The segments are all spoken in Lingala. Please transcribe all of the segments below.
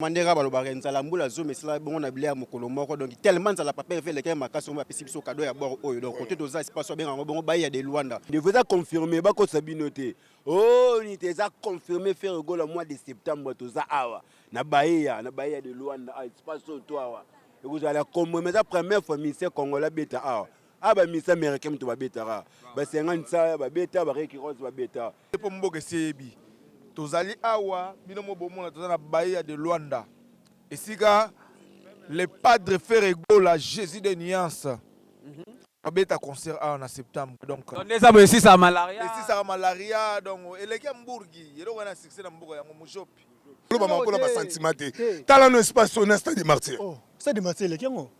Ndenge balobaka, nzala mbula zomi esala bongo na bilei ya mokolo moko. Donc tellement nzala, papa Hervé, elekaki makasi, oyo bapesi biso cadeau ya bord oyo. Donc kote toza, espace babenga yango bongo Baia de Luanda. Rendez-vous eza confirmé, bakosa bino te. Oh, nini te, eza confirmé. Ferre Gola, mois de septembre, toza awa na Baia de Luanda. Ah, espace oyo to awa ekozala kombo, mais eza première fois musicien congolais abeta awa. Awa bamusicien américain moto babetaka, ba50 babeta, ba Rick Ross babeta. Mpo mboka esi eyebi, tozali awa, bino mo bomona, toza na Baia de Luanda, esika le padre Ferre Gola, Jésus de nuance, abeta concert awa na septembre. Donc nde eza boye, esisaka malaria. Esisaka malaria. Donc eleki ya mburgi, eloko wana succès na mboka yango mojopi. Olobama mpona basentiment te. Tala no espace oyo na Stade de Martyr. Oh, Stade de Martyr eleki yango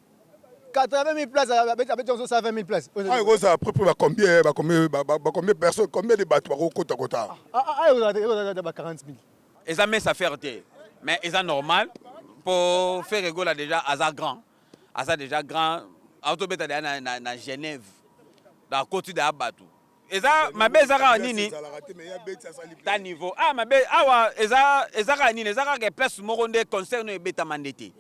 80 000 places, abeti yango 120 000 places. Ayo ekozala propre bacombien personne, combien de bato bakokota kota? Ayo ekozala ba 40 000. Eza mince affaire te, mais eza normal mpo Ferre Gola déjà aza grand, aza déjà grand, azobeta deya na Genève, donc akoti deya bato. Eza mabe, eza kaka nini ta niveau. Ah, mabe awa eza kaka nini? Eza kaka place moko nde concert no ebetama nde te.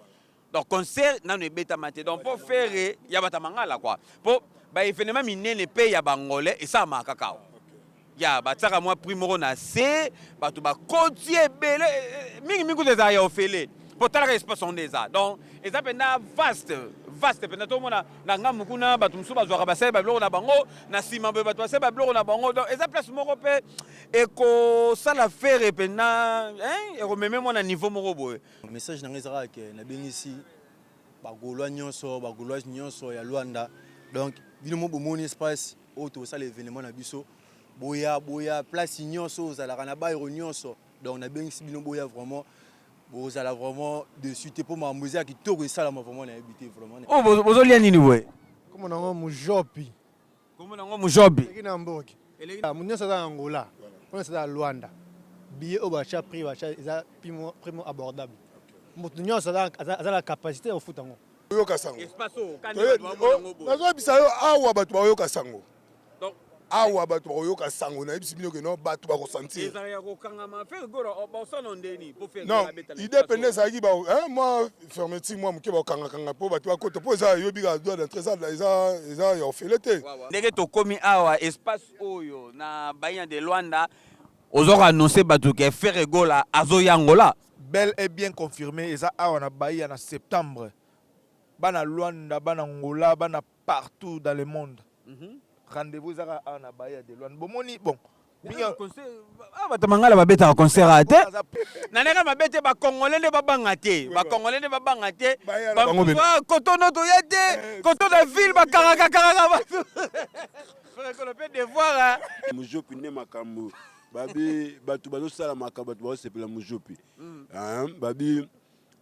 Donc concert nano ebetama te. Donc mpo Ferre ya bato ya mangala quoi, mpo baévénement minene mpe ya bangolais esalamaka kaka awa, ya batiaka mwa prix moko na se, bato bakoti ebele mingimingi. Kuta ezala ya ofele mpo talaka espace yango nde eza. Donc eza mpenza vaste, vaste mpenza. Tomona na ngambu kuna bato mosusu bazwaka, basali babiloko na bango na nsima boye, bato basali babiloko na bango. Donc eza place moko mpe ekosala Ferre mpenza, ekomeme mwa na niveau moko boye. Message na ngai eza kaka ke nabengisi bagaulois nyonso, bagauloise nyonso ya Luanda. Donc bino mo bomoni espace oyo tosala événement na biso. Boya, boya, place nyonso ozalaka na bairo nyonso. Donc nabengisi bino, boya vraiment, bozala vraiment dessus te mpo makambo eza ya kitoko esalama vraiment. Nayebi te vraiment. Oyo bozolia nini boye? Kombo nango mujopi. Kombo nango mujobi. Eleki na mboki nyonso, aza na Angola, nyonso aza na Luanda. Billet oyo batya, prix batya eza prix mo abordable. Moto nyonso aza na capacité ya kofuta yango. Oyoka sango, nazoyebisa yo awa, bato bakoyoka sango awa, bato bakoyoka sango. Nayebisi bino ke no, bato bakosentir. Non, idée pene ezalaki mwa fermeture mwa moke, bakokangakanga mpo bato bakota, mpo eza yobi kaka droit d'entrée, eza ya ofele te. Ndenge tokomi awa, espace oyo na Baia de Luanda, ozoka annonce bato ke Ferre Gola azoyangola. Bel et bien confirmé, eza awa na Baia na septembre. Bana Luanda, bana Ngola, bana partout dans le monde, rendez-vous ezaka awa na Baia de Luanda. Bomoni, bon. Bato mangala babetaka concert aya te na ndenge mabe te. Bakongole nde babanga te, bakongole nde babanga te. Kotono toya te, koto na ville bakangaka kangaka bato. Ferre mpe devoir. Mojopi nde makambo. Babi bato bazosala makambo, bato bazosepela mojopi. Babi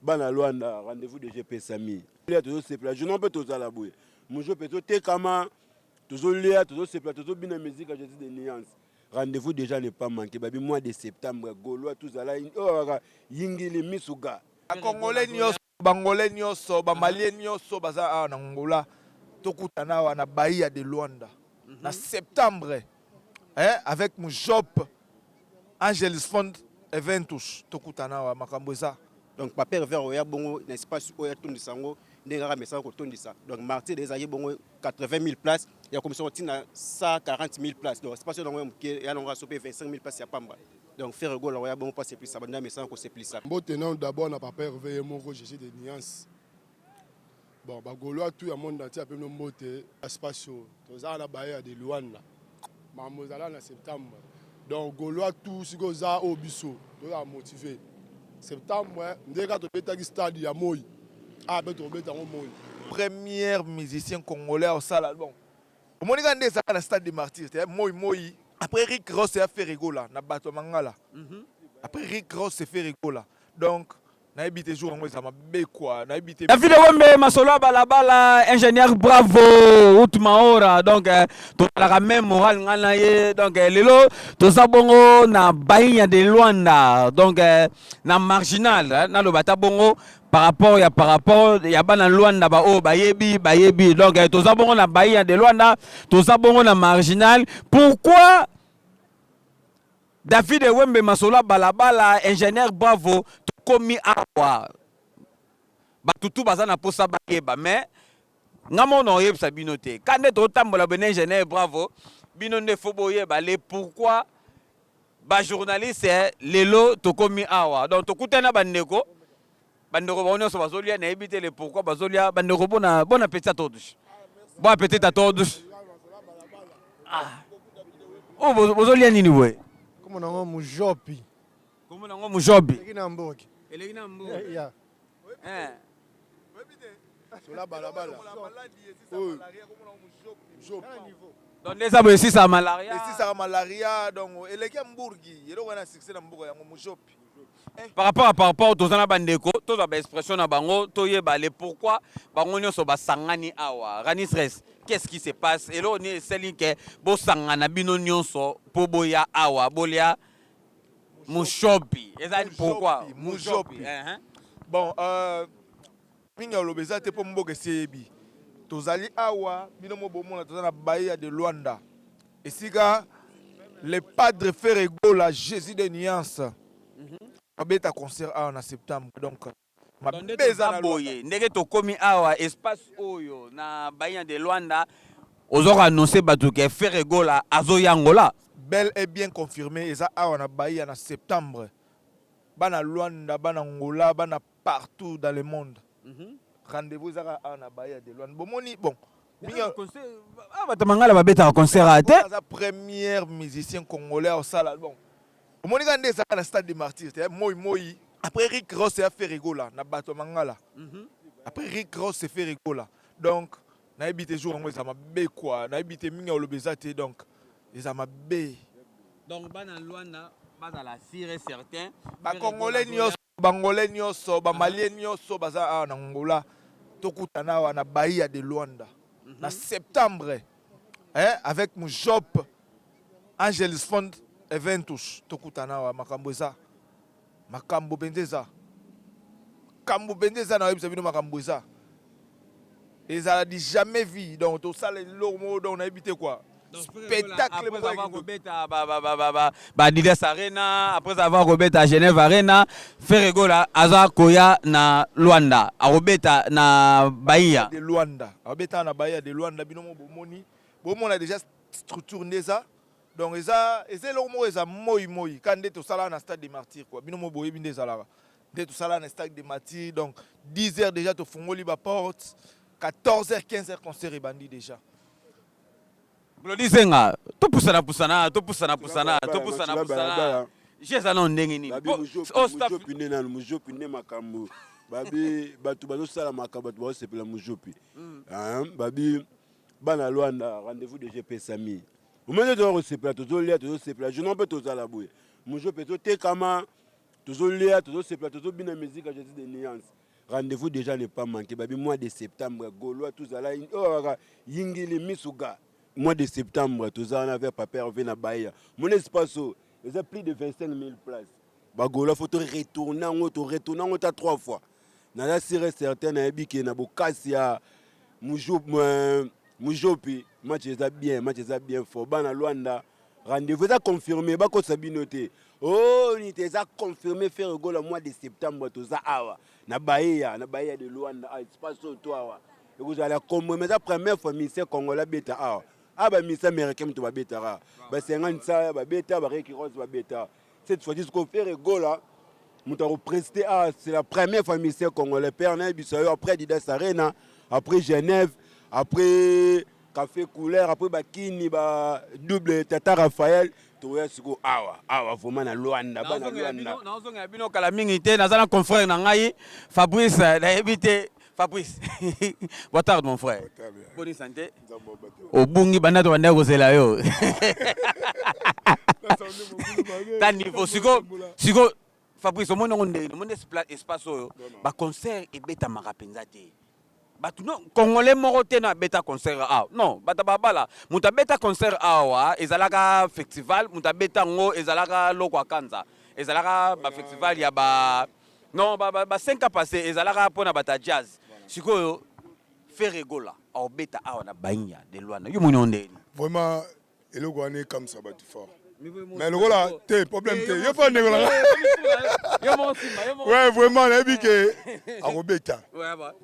bana Luanda, rendez-vous déjà epesami. Tozosepela journal mpe tozala boye, mojopi ezotekama, tozolia, tozosepela, tozobina musique ya Jésus de nuance. Rendez-vous déjà ne pas manquer. Babi mois de septembre, gaulois tozala oyo kaka yingili misuga. Bakongolais nyonso, bangolais nyonso, bamalien nyonso baza awa na Ngola, tokutana awa na Baia de Luanda na septembre, eh, avec Mujop Angeles Fond Eventus. Tokutana awa, makambo eza. Donc papa Hervé oya bongo na espace oyo atondisa yango ndenge kaka mesaka kotondisa. Donc Martyr ezalaki bongo 80 000 places, ya commission ntina 140 000 places. Donc espace oyo yango ya moke, ya nango aso mpe 25 000 places ya pamba. Donc Ferre Gola oya bongo mpo asepelisa banda mesana kosepelisa. Mbote nano d'abord na papa Hervé ye moko, Jésus de nuance. Bon, bagaulois tout ya monde entier, apemi mbote. Espace oyo toza na Baia de Luanda, makambo ezala na septembre. Donc gaulois tout, sikoyo oza oyo biso tozala motivé septembre, nde kaka tobetaki stade ya moi awa mpe tokobeta yango moi. Premier musicien congolais osala, bon, omoni kaka nde ezalaka na Stade de Martyr te, moi moi. Après Rick Ross ya Ferre Gola na bato ya mangala, après Rick Ross et Ferre Gola. Donc nayebi te, jour yango eza mabe quoi, nayebi te. David Wembe, masolo ya balabala, ingénieur bravo out maora. Donc tozalaka même moral ngai na ye. Donc lelo toza bongo na Baia de Luanda, donc na marginal, naloba ata bongo par rapport ya bana Luanda baoyo bayebi, bayebi. Donc toza bongo na Baia de Luanda, toza bongo na marginal. Pourquoi David Wembe, masolo ya balabala, ingénieur bravo? Tokomi awa, bato tu baza na posa bayeba, mais nga moko na oyebisa bino te. Ka nde totambola bene Genève, bravo bino nde fo boyeba le pourquoi. Bajournaliste, lelo tokomi awa, donc tokutani na bandeko. Bandeko bango nyonso bazolia, nayebi te le pourquoi bazolia. Bandeko, bona bon appétit à todos, bon appétit à todos. Ah, oh, bozolia nini boye? Kombo nango mujopi. Kombo nango mujobi? Eleki na mboki. Eleki na mboki. Ya. Eh. Sola balabala oyo. Donc nde eza boye, esisaka malaria? Esisaka malaria. Donc eleki ya mburgi, eloko wana succès na mboka yango, mujopi. Par rapport toza na bandeko, tozwa baexpression na bango, toyeba le pourquoi bango nyonso basangani awa. Rani Stress, qu'est-ce qui se passe? Eloko nini esali ke bosangana bino nyonso mpo boya awa bolia mushopi? Ezali pourquoi? Mujopi. Bon, mingi aloba eza te mpo mboka esi eyebi. Tozali awa, bino mo bomona, toza na Bahia de Luanda, esika le padre Ferre Gola, Jésus de nuance, abeta concert awa na septembre. Donc mabe eza na boye ndenge tokomi awa, espace oyo na Bahia de Luanda, ozoka annonce bato ke Ferre Gola azoyangola. Bel et bien confirmé, eza awa na Bahia na septembre. Bana Luanda, bana Ngola, bana partout dans le monde, rendez-vous ezaka awa na Bahia de Luanda. Bomoni, bon, bato mangala babetaka concert aya te. Aza première musicien congolais osala. Bon, omoni kaka nde ezalaka na Stade de Martyr te, moi moi après Rick Ross ya Ferre Gola na bato ya mangala, après Rick Ross e Ferre Gola. Donc nayebi te, jour yango eza mabe quoi. Nayebi te, mingi oloba eza te, donc eza mabe. Donc bana Lwanda bazala sûr et certain. Bacongolais nyonso, bangolais nyonso, bamalien nyonso baza awa na Ngola, tokutana awa na Bahia de Luanda na septembre, eh, avec Mujop Angeles Fond Eventus. Tokutana awa, makambo eza, makambo mpenza eza, makambo mpenza eza. Nayebisa bino, makambo eza, ezala du jamais vu. Donc tosala eloko moko, donc nayebi te quoi, spectacle. Après avoir kobeta ba Adidas Arena, après avoir kobeta Genève Arena, Ferre Gola aza koya na Luanda, akobeta na Bahia de Luanda. Abeta na Bahia de Luanda. Bino mo bomoni, bomona déjà structure nde eza. Donc eza eloko moko eza moi moi ka nde tosalaka na Stade de Martyr quoi. Bino mo boyebi nde ezalaka, nde tosalaka na Stade de Martyr. Donc 10 heures déjà tofungoli baporte, 14 heures, 15 heures concert ebandi déjà. Glodi Zenga, topusana pusana, topusana pusana, topusana pusana. Je eza nano ndenge nini? Babi mujopi nde nanu, mujopi nde makambo. Babi bato bazosala makambo, bato bazosepela mujopi. Babi bana Lwanda, rendez-vous déjà epesami. Omoni, toza kosepela, tozolia, tozosepela. Journal mpe tozala boye, mujopi ezotekama, tozolia, tozosepela, tozobina musique ya Jésus de nuance. Rendez-vous déjà ne pas manquer. Babi mois de septembre, gaulois tozala oyo kaka yingili misuga. Mois de septembre toza wana vers papa Hervé na Bahia. Mon espace oyo eza plus de 25 000 places. Bagaulois, faut toretourne yango, toretourne yango ta trois fois. Naza sûr et certain, nayebi ke na bokasi ya mujopi, match eza bien, match eza bien fort. Bana Lwanda, rendez-vous eza confirmé, bakosa bino te. Oh, nini te, eza confirmé, Ferre Gola, mois de septembre toza awa na Bahia, na Bahia de Luanda. Ah, espace oyo to awa ekozala kombo, mais eza première fois musicien congolais abeta awa. Awa bamusicien américain moto babetaka, ba50 babeta, baRick Ross babeta. Cette fois-ci sikoyo Ferre Gola moto akopreste. Ah, c'est la première fois musicien congolais, père nayebisa yo, après Adidas Arena, après Genève, après Café Couleur, après bakini ba double Tata Raphaël, tokoya sikoyo awa awa vraiment na Lwanda, bana Lwanda. Nazongela bino kala mingi te. Naza na confrère na ngai Fabrice, nayebi te. Fabrice, boa tarde mon frère, boni santé? Obungi banda to banda kozela yo ta niveau. Siko siko Fabrice, omoni yango ndenge omoni espace oyo, baconcert ebetamaka mpenza te. Bato non, congolais moko te no abeta concert awa. Non, bato babala, moto abeta concert awa ezalaka festival, moto abeta yango ezalaka loko akanza, ezalaka bafestival ya ba non ba 5 ans passé, ezalaka mpona bato ya jazz. Sikoyo Ferre Gola aobeta awa na Bahia de Luanda, yo moni yango ndenge? Vraiment, eloko wana ekamwisa bato fort. Mais lokola te problème te, yo mpo ndeko nanga. Ouais, vraiment nayebi ke akobeta.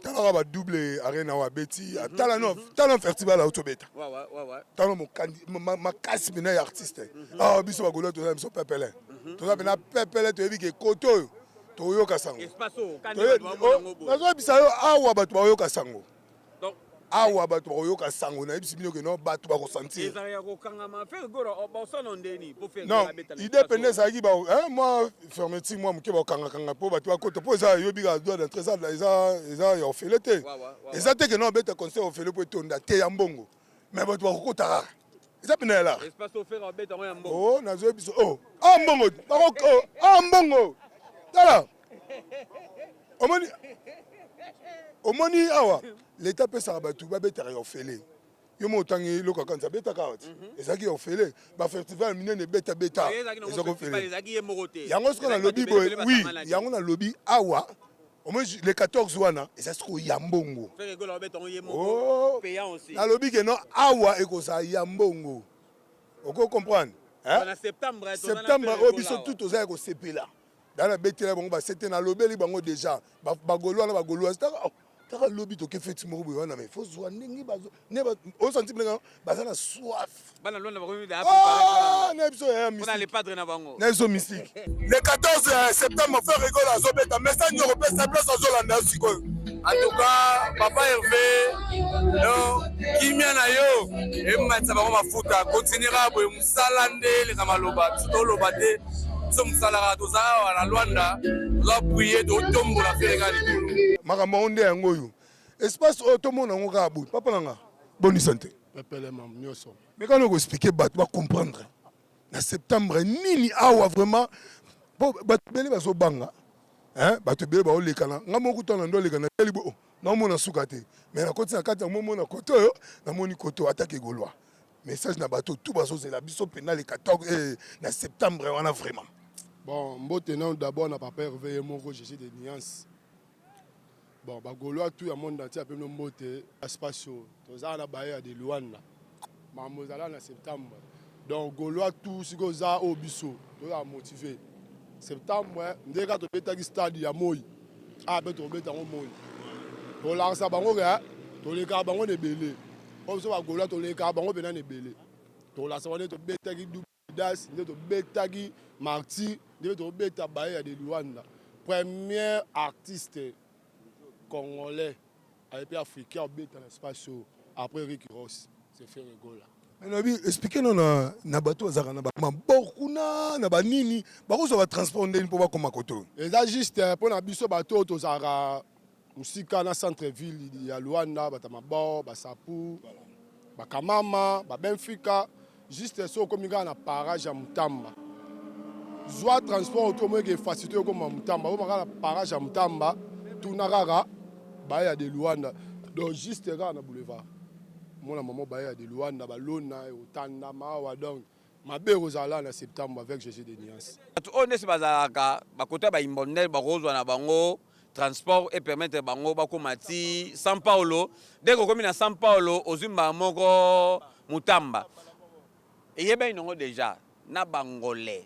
Talaka ba double arena oyo abeti, tala no, tala festival auti obeta. Tala mokandi makasi mpena ya artiste. Awa biso bagolo toza biso pepele. Toza mpena pepele, toyebi ke kote oyo toyoka sango. Nazoyebisa yo awa bato bayoka sango. Awa bato bakoyoka sango, nayebisi bino ke non, bato bakosentir. Non, idée pende ezalaki mwa fermeture mwa moke, bakokangakanga mpo bato bakota, mpo eza yobi kaka droit d'entrée eza ya ofele te. Eza te ke non, abeta concert ofele mpo etonda te ya mbongo, mais bato bakokota kaka, eza pena ya lar. O nazoyebi biso o a mbongo a mbongo. Tala, omoni, omoni awa leta apesaka bato babetaka ya ofele. Yo mo otangi eloko akanisa abetaka awa ti ezalaki ya ofele. Bafestival minene ebetabeta eza kofele yango. Sikoyo nalobi boye, oui, yango nalobi awa omoni le 14 wana eza sikoyo ya mbongo. Nalobi ke non, awa ekozala ya mbongo, oko comprendre. Septembre oyo biso tu toza ya kosepela. Da nabetela bango basete, nalobeli bango déjà bagaulois na bagauloise. Taka lobi toke feti moko boye wana, mais faut zwa ndenge osanti ndenge baza na soif. Na biso ya na biso mystique. Le 14 septembre, Ferre Gola azobeta. Message nyoko opesa place azolanda yo sikoyo? En tout cas, papa Hervé, donc kimia na yo ematisa bango mafuta. Continuera boye, mosala nde eleka maloba. Biso toloba te, biso mosala kaka. Toza awa na Lwanda, toza prier, totombola Ferre kaka likolo. Makambo yango nde yango oyo, espace oyo tomona yango kaka boye. Papa na nga, bonisa te. Pepele mam nyonso. Mais kana koexpliquer bato bacomprendre na septembre nini awa vraiment, po bato ebele bazobanga, bato ebele baolekana. Nga moko tana ndo olekana teli bo naomona suka te, mais nakoti na kati ya momona kote oyo, namoni kote oyo atake gaulois. Message na bato tu bazozela biso mpena le 14 na septembre wana vraiment. Bon, mbote nano d'abord na papa Hervé ye moko, Jésus de nuance. Bon, bagaulois tout ya monde entier apemi mbote. Espace oyo toza na Bahia de Luanda, makambo ezala na septembre. Donc gaulois tout sikoyo oza oyo biso tozala motivé. Septembre nde kaka tobetaki stade ya moi awa, mpe tobeta yango moi, tolakisa bango ke tolekaka bango na ebele. Oyo biso bagaulois tolekaka bango mpena na ebele. Tolakisa bango nde tobetaki das, nde tobetaki martyr, nde tobeta Bahia de Luanda. Premier artiste congolais aye mpe africain obeta na espace oyo après Rick Ross, c'est Ferre Gola. Nabi explique no na bato bazalaka na bamabor kuna na banini, bakozwa batransport ndeni mpo bakóma kote oyo? Eza juste mpo na biso bato oyo tozalaka mosika na centre ville ya Luanda, bato ya mabor, basapu, bakamama, babenfika. Juste soki okomi kaka na parage ya Mutamba, zwa transport oto omoyeke facilité okoma Mutamba. Okoma kaka na parage ya Mutamba, tuna kaka Bahia de Luanda. Donc juste kaka na boulevard mona mama Bahia de Luanda, balona ekotandama awa. Donc mabe ekozala na septembre avec Jésus de nuance. Bato oyo ndesi bazalaka bakota baimbondele, bakozwa na bango transport epermettre bango bakóma ti San Paulo. Dès okomi na San Paulo, ozwi mbala moko Mutamba. Eyebani nango déjà na bangolais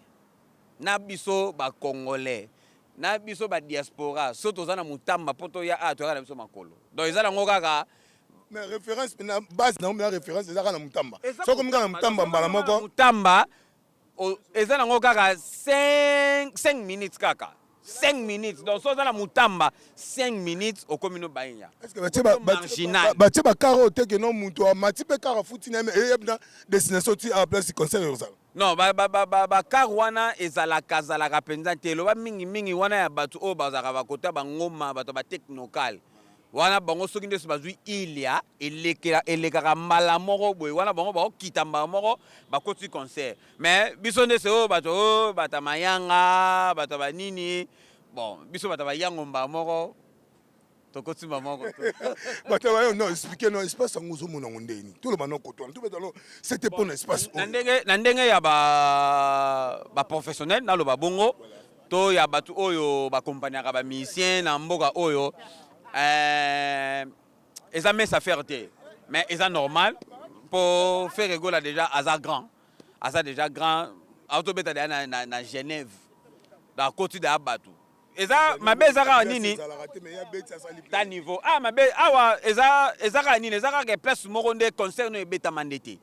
na biso bacongolais na biso badiaspora, so toza na Mutamba mpo toya awa, toyaka na biso makolo. Donc eza nango kaka. Mais référence na base nango na référence eza kaka na Mutamba. Soki okomi kaka na Mutamba mbala moko. Mutamba eza nango kaka 5 minutes, kaka 5 minutes. Donc so oza na Mutamba, 5 minutes okomi no Bahia. Est-ce que batie batie bacar oyo te ke no moto amati mpe car afuti na ye eyebi na destination ti a place concert ekozala? Non, bacar wana ezalaka zalaka mpenza te. Eloba mingimingi wana ya bato oyo bazalaka bakota bangoma, bato ya batechnocale wana. Bango soki nde so bazwi ilia elekaka mbala moko boye wana, bango bakokita mbala moko, bakoti concert. Mais biso nde se oyo bato oyo bato ya mayanga, bato ya banini, bon, biso bato ya bayango, mbala moko tokoti mbala moko. Bato bayo non, explique no espace yango ozomona yango ndeni. Toloba no koto wana, tobeta no c'était mpo na espace. Na ndenge ya baprofessionnel, naloba bongo, to ya bato oyo bakompagnaka bamusicien na mboka oyo, eza mince affaire te, mais eza normal mpo Ferre Gola déjà aza grand, aza déjà grand. Autobeta deja na Genève. Donc akoti deja bato. Eza mabe eza kaka nini? Ta niveau. Ah mabe awa eza kaka nini? Eza kaka place moko nde concert no ebetama nde te.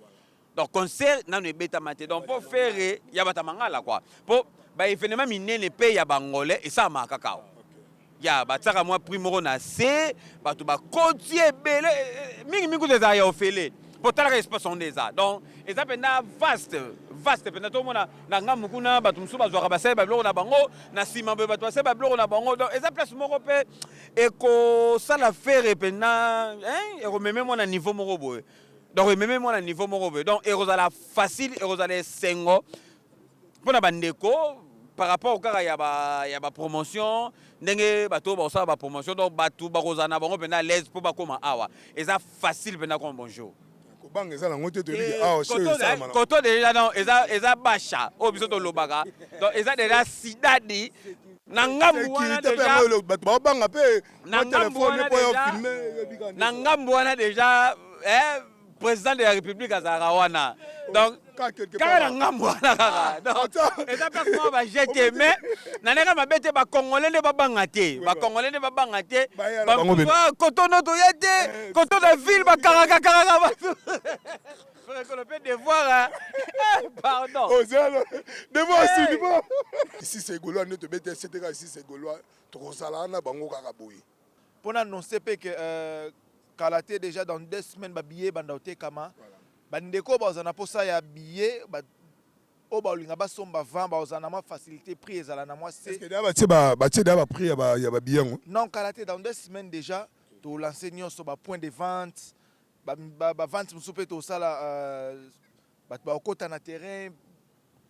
Donc concert nanu ebetama te. Donc po Ferre ya bata mangala quoi. Po ba événement minene pe ya bangolais esalamaka kaka awa. Ya batiaka mwa prix moko na se, bato bakoti ebele mingi mingi kutu ezala ya ofele. Po talaka espace yango nde eza. Donc eza mpenza vaste, vaste mpenza tomona na ngambo kuna bato mosusu bazwaka basali ba biloko na bango, na nsima boye bato basali ba biloko na bango. Donc eza place moko mpe ekosala Ferre mpenza, hein, ekomeme mwa na niveau moko boye. Donc ememe mwa na niveau moko boye. Donc ekozala facile, ekozala esengo mpona bandeko par rapport kaka ya ba ya ba promotion ndenge bato bakosala ba promotion. Donc bato bakozala na bango mpenza à l'aise mpo bakóma awa, eza facile mpenza comme bonjour. Kobanga eza nango te, toyebi awa show esalama na koto déjà. Non, eza basha oyo biso tolobaka. Donc eza déjà sidadi na ngambu wana sécurité mpe déjà. Yango bato baobanga mpe Na ngambu telefone wana mpo yo déjà filme. Na ngambu wana déjà, président de la République azalaka wana. Donc kaka na ngambu wana kaka. Donc eza place moko bajete, mais na ndenge mabe te. Bacongolais nde babanga te, bacongolais nde babanga te. Baya na bango bene. Kotono toya te, koto na ville bakangaka kangaka bato. Frère Kolo mpe devoir, hein. Eh, pardon. Ozala devoir asili po ici Gaulois nde tobeti etc. Ici Gaulois tokozala wana bango kaka boye. Mpona annoncer mpe ke kala te, déjà dans 2 semaines, babillet ebanda kotekama. Bandeko bazala na mposa ya billet, oyo baolinga basomba 20, bazala na mwa facilité, prix ezala na mwa se. Est-ce que deya batie deya baprix ya babillet yango? Non, kala te, dans 2 semaines déjà tolance nyonso, bapoint de vente, bavente mosusu mpe tosala, bato bakokota na terrain,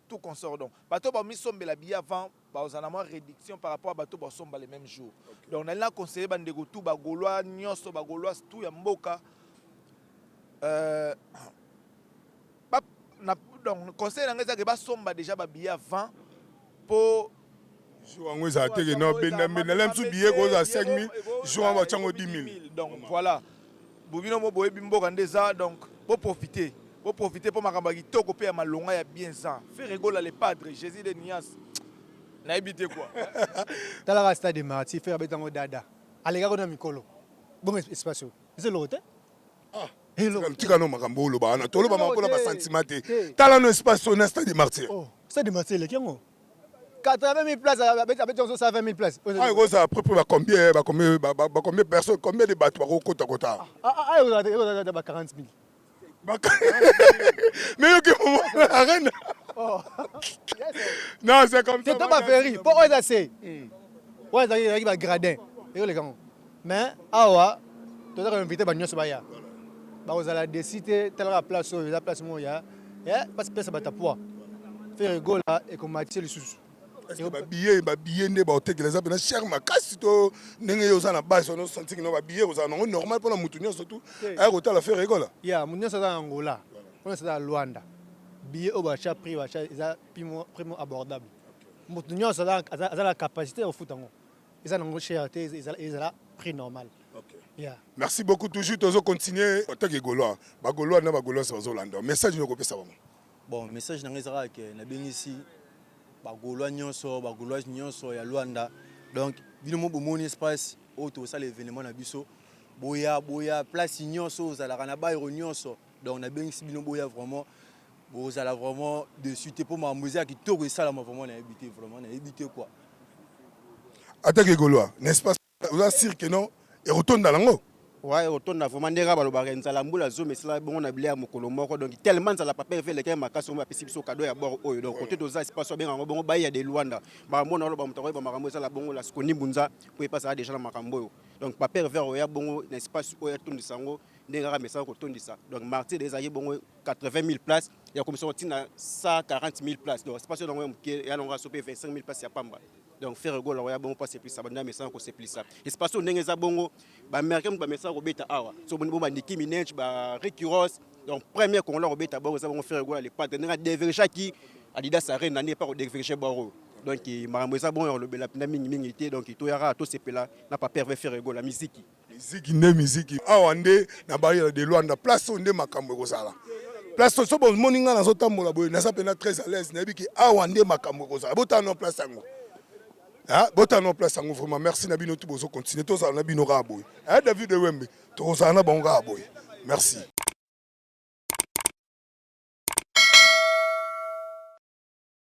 tout consort. Donc bato bamisombela billet avant bazala na mwa réduction par rapport à bato basomba le même jour. Donc nali na conseiller bandeko tout, bagaulois nyonso, bagaulois tout ya mboka, donc conseil na ngai ezake basomba déjà babillet avant mpo Jour yango ezala teke no bendambenda le mosusu billet kozala 5000, jour yango batiango 10 000. Donc voilà, bobino mo boyebi mboka nde eza. Donc boprofite, boprofite mpo makambo ya kitoko mpe ya malonga ya bien eza Ferre Gola le Padre, Jésus de Nias, nayebi te quoi. Talaka stade de Martyr, Ferre abetango dada, alekaka na mikolo bongo. Espace oyo eza eloko te. Eloko te. Tika no makambo oloba wana, toloba makambo mpona Te. basentiment te. Te. Tala no espace oyo na stade de Martyr. Oh, stade de Martyr eleki yango 80 000 places, abeti yango 120 000 places. Ah, ekozala près bacombien bacombien bacombien personnes, combien de bato bakokota kota? Ah, ekozala ba 40 000. Mais yoki arène. Non, c'est comme ça. Te, to baferi mpo oyo eza se oyo ezalaki bagradin, ekoleka yango. Mais awa toza koinvite bato nyonso baya, bakozala desi te. Talaka place oyo, eza place moko ya place bato ya poids. Ferre Gola ekomatie lisusu. Babillet nde baotekela eza mpena cher makasi to ndenge yo oza na base wana, osentiki no babillet kozala nango normal mpona motu nyonso tu aya kotala Ferre Gola? Ya motu nyonso aza na Angola, mpona aza na Luanda, billet oyo batya, prix batya eza prix moko abordable. Motu nyonso aza na capacité ya kofuta yango, eza nango cher te, ezala prix normal. Yeah. Merci beaucoup. Toujours tozo continuer otaki Gaulois, bagaulois na bagaulois bazolanda, message nini okopesa bango? Bon, message na ngai ezalaka ke nabengisi bagaulois nyonso, bagauloise nyonso ya Luanda. Donc bino mo bomoni espace oyo tosala événement na biso. Boya, boya place nyonso ozalaka na bairo nyonso. Donc nabengisi bino, boya vraiment, bozala vraiment dessus te mpo makambo eza ya kitoko esalama vraiment. Nayebi te, vraiment nayebi te quoi. Ataki Gaulois, n'est-ce pas? Oza sûr que non, ekotonda nango? Ouais, otonda vraiment. Ndenge balobaka, nzala mbula zomi esala bongo na bilei ya mokolo moko. Donc tellement nzala papa Hervé elekaki makasi, omo apesi biso cadeau ya bord oyo. Donc kote toza, espace oyo abenga yango bongo Baia de Luanda. Bamona oloba moto akoyeba makambo ezala bongo la Skoni Mbunza po epasaka déjà na makambo oyo. Donc papa Hervé oya bongo na espace oyo atondisa yango ndenge kaka mesaka kotondisa. Donc Martyr ezalaki bongo 80 000 places, ya komisa ntina 140 000 places. Donc espace oyo nango ya moke, ya nango so mpe 25 000 places ya pamba. Donc Ferre Gola oya bongo mpo asepelisa banda mesana kosepelisa. Espace oyo ndenge eza bongo, baaméricain moto bamesana kobeta awa. So boni bo ba Nicki Minaj, ba Ricky Ross. Donc premier Congolais kobeta bongo eza bongo Ferre Gola le Padre, ndenge adéviergeaki Adidas Arena, ndenge epa kodévierge bord oyo. Donc makambo eza bongo ya kolobela mpenza mingimingi te. Donc toyaka tosepela na papa Hervé Ferre Gola, miziki. Miziki nde miziki. Awa nde na Baia de Luanda, place oyo nde makambo ekozala. Place so bomoni ngai nazotambola boye, naza mpenza très à l'aise. Nayebi ke awa nde makambo ekozala. Botala no place yango, botala no place yango. Vraiment merci na bino. Tu bozocontinue, tozala na bino kaka boye. David Ewembe, tokozala na bango kaka boye. Merci.